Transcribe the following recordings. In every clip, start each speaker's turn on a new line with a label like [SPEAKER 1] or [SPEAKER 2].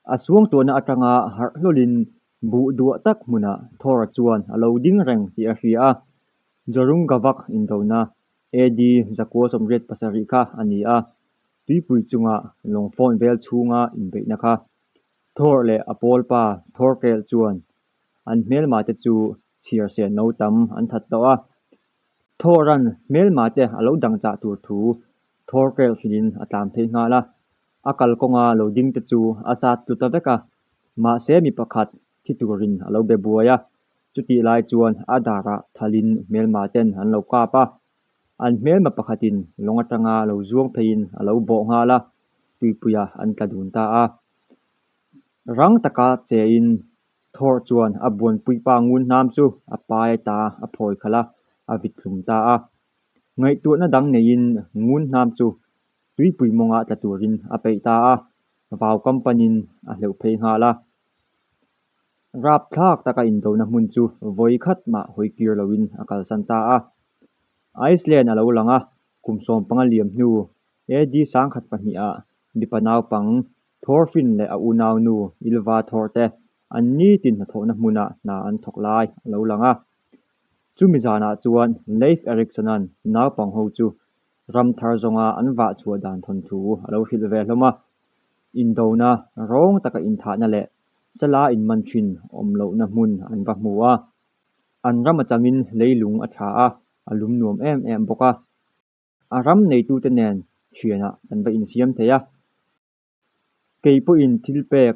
[SPEAKER 1] A suangtuahna atanga harh hlawlin buh duah tak hmunah Thor-a chuan a lo ding reng tih a hria a. Jorungavak indona AD 1987 kha a ni a, tuipui chunga lawng fawn vel chhunga inbeihna kha. Thor leh a pawlpa Thorkel chuan an hmelma te chu chhiar sen lo tam an that tawh a. Thoran hmelma te a lo dang chah tur thu Thorkel hrilhin a tlan phei nghal a. A kalkawnga lo ding te chu a sat tlu ta vek a, mahse mi pakhat thi turin a lo be buai a. Chutih lai chuan a darah thalin hmelma ten an lo kap a, an hmelma pakhatin lawng atanga lo zuang pheiin a lo bawh nghal a, tuipuiah an tla dun ta a. Rang taka chein Thor chuan a buanpuipa ngun hnam chu a pai ta a phawi khalh a, a vit hlum ta a. Ngaihtuahna dang neiin ngun hnam chu tuipui mawngah tla turin a peih ta a, vau kampanin a hleuh phei nghal a. Rapthlak taka indona hmun chu vawi khat mah hawi kir loin a kalsan ta a. Iceland a lo lang a, kum 15 liam hnu AD 1002 ah mipa naupang Thorfinn leh a unaunu Ylva Thor te an nitin hnathawhna hmunah hna an thawk lai a lo lang a. Chumi zanah chuan Leif Erikson-a'n naupang ho chu ram thar zawnga an vah chhuah dan thawnthu a lo hrilh ve hlawm a. Indona rawng taka inthahna leh sala inman thin awm lohna hmun an va hmu a. An ram atangin leilung a tha a, a lum nuam em em bawk a. A ram neitute nen thianah kan va insiam thei a. Kei pawhin thil pek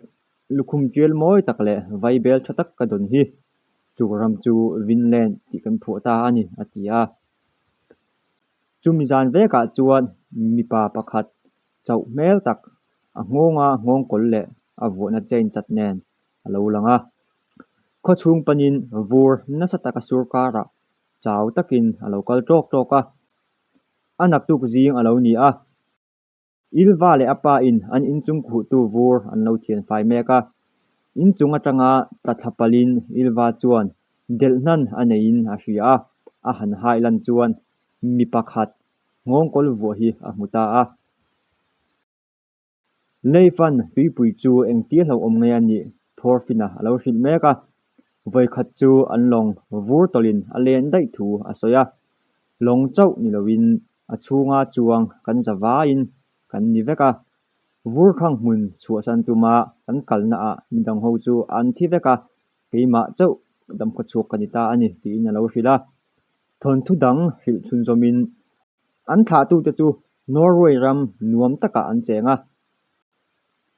[SPEAKER 1] lukhum tial mawi tak leh vaibel tha tak ka dawn hi. Chu ram chu Vinland tih kan phuah ta a ni, a ti a. Chumi zan vekah chuan mipa pakhat chauh hmel tak a nghawnga nghawngkawl leh a vuahna chain chat nen a lo lang a. Khawchhung panin vur nasa taka sur karah chau takin a lo kal tawk tawk a. A naktuk zing a lo ni a. Ylva leh a pa in an inchung khuhtu vur an lo thian fai mek a. Inchung atanga tla thla palhin Ylva chuan delh hnan a neiin a hria a, a han hai lan chuan mi pakhat nghawngkawl vuah hi a hmu ta a. Leifan tuipui chu engtia hlauhawm nge a nih Thorfinn-a a lo hrilh mek a. Vawikhat chu an lawng vur tawlhin a len daih thu a sawi a. Lawng chauh ni loin a chhunga chuang kan za vaiin kan ni vek a. Vur khang hmun chhuahsan tuma kan kalnaah midang ho chu an thi vek a, keimah chauh damkhaw chhuak ka ni ta a ni tiin a lo hrilh a. Thawnthu dang hrilh chhunzawmin an thlahtute chu Norway ram nuam takah an cheng a.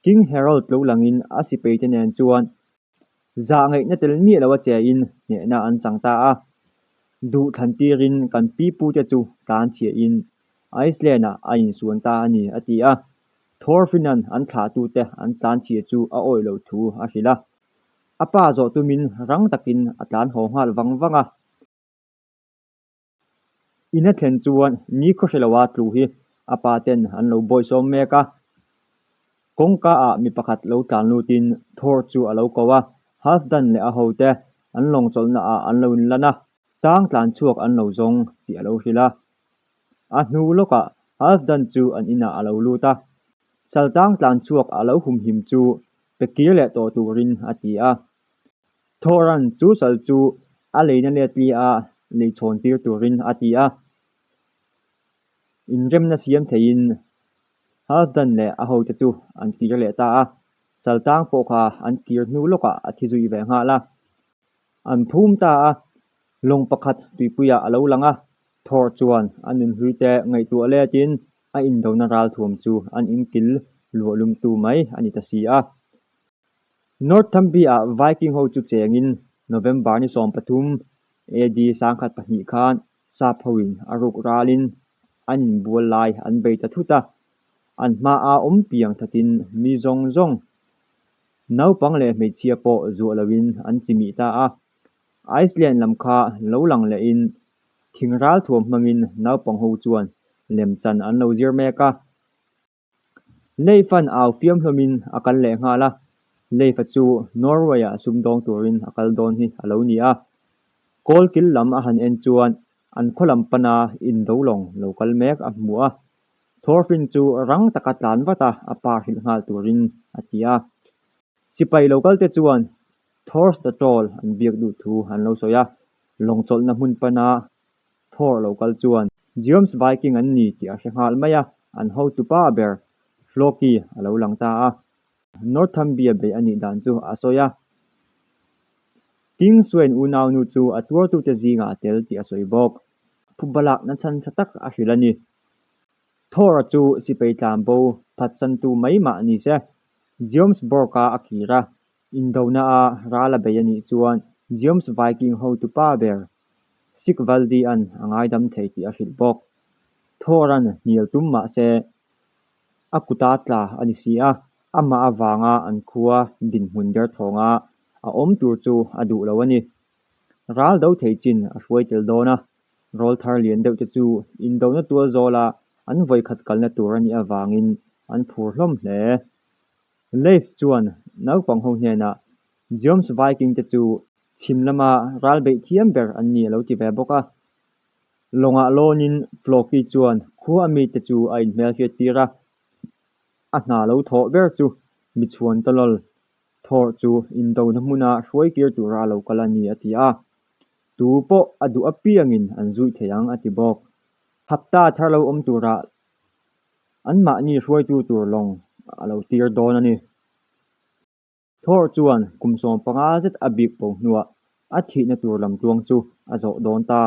[SPEAKER 1] King Harold lo langin a sipaite nen chuan zah ngaihna tel miah lo a chein hnehna an chang ta a. Duh thlan tirin kan pipute chu tlan chhiahin Iceland-ah a insuan ta a ni, a ti a. Thorfinn-a'n an thlahtute an tlan chhia chu a awih loh thu a hrilh a. A pa zawh tumin rang takin a tlan haw nghal vang vang a. In a thlen chuan ni khaw hre loa tlu hi a pa ten an lo bawisawm mek a. Kawngka ah mi pakhat lo tlan lutin Thor chu a lo ko a, Halfdan leh a hote an lawng chawlhna ah an lo inlan a, tang tlan chhuak an lo zawng tih a lo hrilh a. A hnu lawkah Halfdan chu an inah a lo lut a, saltang tlan chhuak a lo humhim chu pe kir leh tawh turin a ti a. Thoran chu sal chu a leina letli a lei chhawn tir turin a ti a. Inremna siam theiin Halfdan leh a hote chu an kir leh ta a, saltang pawh kha an kir hnu lawkah a thi zui ve nghal a. An phum ta a, lawng pakhat tuipuiah a lo lang a, Thor chuan a nunhluite ngaihtuah letin a indona ralthuam chu an inkil luahlumtu mai a ni ta si a. Northumbria-ah Viking ho chu chengin November ni 13 AD 1002 khan sap hoin a ruk ralin an inbual lai an bei ta thut a, an hmaa awm piang thatin mi zawng zawng, naupang leh hmeichhia pawh zuah loin an chimih ta a. Iceland lam kha lo lang lehin thing ralthuam hmangin naupang ho chuan lemchan an lo zir mek a. Leifan au fiam hlawmin a kal leh nghal a, Leifa chu Norway-ah sumdawng turin a kal dawn hi a lo ni a. Kawlkil lam a han en chuan an khaw lam pana indo lawng lo kal mek a hmu a. Thorfinn chu rang taka tlan vat a, a pa hrilh nghal turin a ti a. Sipai lo kalte chuan Thors the Troll an biak duh thu an lo sawi a, lawng chawlhna hmun pana Thor lo kal chuan Jomsviking an ni tih a hre nghal mai a, an hotupa ber Floki a lo lang ta a. Northumbria beih a nih dan chu a sawi a. King Sweyn unaunu chu a tuartute zingah a tel tih a sawi bawk. Phuba lakna chhan tha tak a hrilh a ni. Thor-a chu sipai tlanbo phatsantu mai mah ni se, Jomsborg-a a kir a, indona-a ral a bei a nih chuan Jomsviking hotupa ber Sigvaldi-a'n a ngaidam thei tih a hrilh bawk. Thor-a'n hnial tum mah se, a kuta tla a ni si a, amah avanga an khua dinhmun derthawnga a awm tur chu a duh lo a ni. Ral do thei chin a hruai tel dawn a, rawl thar lian deuh te chu indona tual zawla an vawikhat kalna tur a nih avangin an phur hlawm hle. Leif chuan naupang ho hnenah Jomsviking te chu chhim lama ral beih thiam ber an ni a lo ti ve bawk a. Lawngah lawnin Floki chuan khua mite chu a inhmelhriat tir a, a hna lo thawh ber chu mi chhuan tawlawl Thor chu indona hmuna hruai kir tura a lo kal a ni a ti a, tu pawh a duh apiangin an zuih thei ang a ti bawk. Hapta thar lo awm tura anmahni hruaitu tur lawng a lo tir dawn a ni. Thor chuan kum 15 zet a bik bo hnuah a thihna tur lamtluang chu a zawh dawn ta.